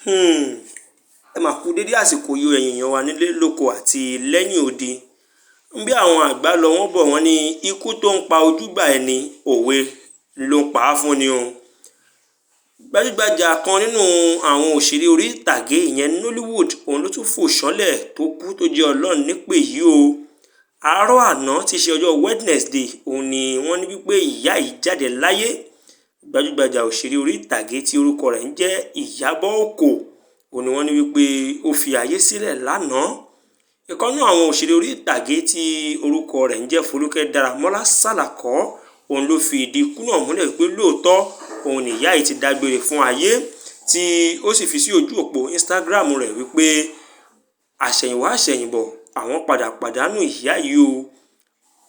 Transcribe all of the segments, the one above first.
Ẹ mà kú dédé àsìkò yìí ẹ̀yin èèyàn wa nílé lóko àti lẹ́yìn odi. Bí àwọn àgbà lọ wọ́n bọ̀, wọ́n ní ikú tó ń pa ojúgbà ẹni, òwe ló ń pa á fún ni o. Gbajúgbajà kan nínú àwọn òṣèré orí ìtàgé ìyẹn Nollywood, òun ló tún fò ṣánlẹ̀ tó kú tó jẹ́ Ọlọ́run nípè yìí o. Àárọ̀ àná tí í ṣe ọjọ́ Wednesday, òun ni wọ́n ní wípé ìyá yìí jáde láyé. Gbajúgbajà òṣèré orí ìtàgé tí orúkọ rẹ̀ ń jẹ́ Ìyábọ̀ Òkò, òun ni wọ́n ní wípé ó fi ayé sílẹ̀ lánàá. Ìkan nínú àwọn òṣèré orí ìtàgé tí orúkọ rẹ̀ ń jẹ́ Folúkẹ́ Dáramọ́lá Sàlàkọ́, òun ló fi ìdí ikú náà múlẹ̀ wípé lóòótọ́ òun ni ìyá yìí ti dágbére fún ayé, tí ó sì fi sí ojú òpó Instagram rẹ̀ wípé àṣẹ̀yìnwá àṣẹ̀yìnbọ̀, àwọn padà pàdánù ìyá yìí o.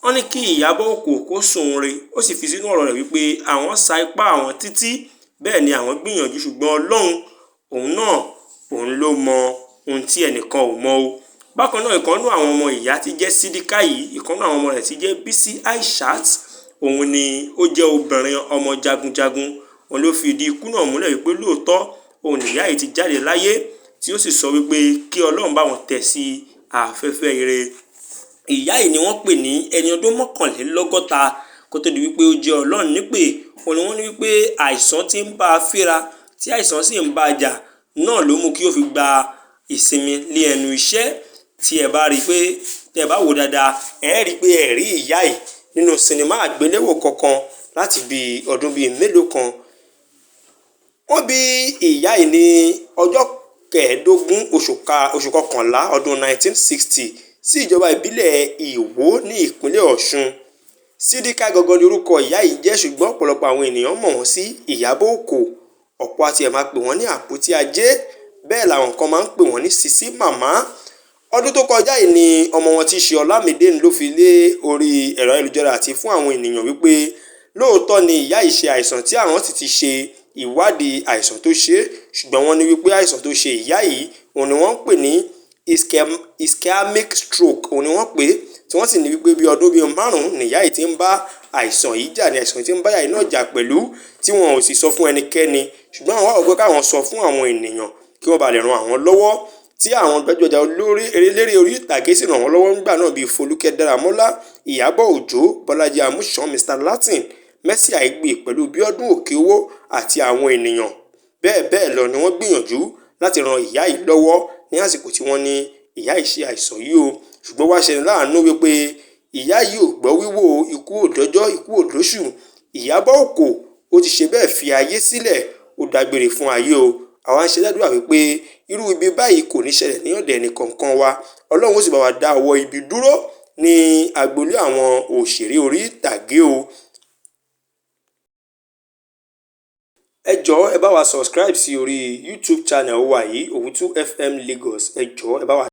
Wọ́n ní kí Ìyábọ̀ Òkò kó sùn re, ó sì fi sínú ọ̀rọ̀ rẹ̀ wípé àwọn sa ipá àwọn títí, bẹ́ẹ̀ ni àwọn gbìyànjú, ṣùgbọ́n Ọlọ́run òun náà òun ló mọ ohun tí ẹnìkan ò mọ̀ o. Bákan náà, ìkan nínú àwọn ọmọ ìyá tí jẹ́ Sídíkà yìí, ìkan nínú àwọn ọmọ rẹ̀ tí jẹ́ Bísí Aishat, òun ni ó jẹ́ obìnrin ọmọ jagunjagun, òun ló fi ìdí ikú náà múlẹ̀ wípé lóòótọ́ òun ni ìyá yìí ti jáde láyé, tí ó sì sọ wípé kí Ọlọ́run bá wọn tẹ̀ sí afẹ́fẹ́ ire. Ìyá yìí ni wọ́n pè ní ẹni ọdún 61 kó tó di wípé ó jẹ́ Ọlọ́run nípè. Òun ni wọ́n ní wípé àìsàn tí ń bá a fínra, tí àìsàn sì ń bá a jà náà ló mú kí ó fi gba ìsinmi lé ẹnu iṣẹ́. Tí ẹ bá rí pé tí ẹ bá wò dáadáa, ẹ rí pé ẹ rí ìyá yìí nínú sinimá àgbéléwò kankan láti bí ọdún bíi mélòó kan. Wọ́n bí ìyá yìí ní ọjọ́ 15 oṣù kọkànlá ọdún 1960 sí ìjọba ìbílẹ̀ Ìwó ní ìpínlẹ̀ Ọ̀ṣun. Sídíkà gangan ni orúkọ ìyá yìí jẹ́, ṣùgbọ́n ọ̀pọ̀lọpọ̀ àwọn ènìyàn mọ̀ wọ́n sí Ìyábọ̀ Òkò. Ọ̀pọ̀ àti ẹ̀ máa pè wọ́n ní Àpótí Ajé, bẹ́ẹ̀ làwọn kan máa ń pè wọ́n ní Sisi Màmá. Ọdún tó kọjá yìí ni ọmọ wọn tí í ṣe Ọlámídé ló fi lé orí ẹ̀rọ ayélujára àti fún àwọn ènìyàn wípé lóòótọ́ ni ìyá yìí ṣe àìsàn tí àwọn sì ti ṣe ìwádìí àìsàn tó ṣe, ṣùgbọ́n wọ́n ní wípé àìsàn tó ṣe ìyá yìí òun ni wọ́n ń pè ní ischemic stroke, òun ni wọ́n pè é, tí wọ́n sì ní wípé bí ọdún bíi 5 ni ìyá yìí ti ń bá àìsàn yìí jà, ní àìsàn tí ń bá ìyá yìí náà jà pẹ̀lú, tí wọn ò sì sọ fún ẹnikẹ́ni, ṣùgbọ́n àwọn wá wò pé káwọn sọ fún àwọn ènìyàn kí wọ́n bá lè ran àwọn lọ́wọ́, tí àwọn gbajúgbajà olórí eléré orí ìtàgé sì ràn wọ́n lọ́wọ́ nígbà náà bíi Folúkẹ́ Dáramọ́lá, Ìyábọ̀ Òjó, Bọ́lájí Amúsàn, Mr Latin, Mercy Aigbe pẹ̀lú Bíọ́dún Òkèowó àti àwọn ènìyàn bẹ́ẹ̀ bẹ́ẹ̀ lọ ni wọ́n gbìyànjú láti ran ìyá yìí lọ́wọ́ ní àsìkò tí wọ́n ní ìyá yìí ṣe àìsàn yìí o. Ṣùgbọ́n wá ṣeni láàánú wípé ìyá yìí ò gbọ́ wíwò ikú òdọ́jọ́, ikú òdóṣù. Ìyábọ̀ Òkò ó ti ṣe bẹ́ẹ̀ fi ayé sílẹ̀, ó dágbére fún ayé o. Àwa ń ṣe ládùúrà wípé irú ibi báyìí kò ní ṣẹlẹ̀ ní ọ̀dẹ̀ ẹnì kọ̀ọ̀kan wa. Ọlọ́run ó sì bá wa dá ọwọ́ ibi dúró ní agboolé àwọn òṣèré orí ìtàgé o. Ẹ jọ̀ọ́ ẹ bá wa subscribe sí orí YouTube channel wa yìí, Owutu FM Lagos. Ẹ jọ̀ọ́ ẹ bá wa.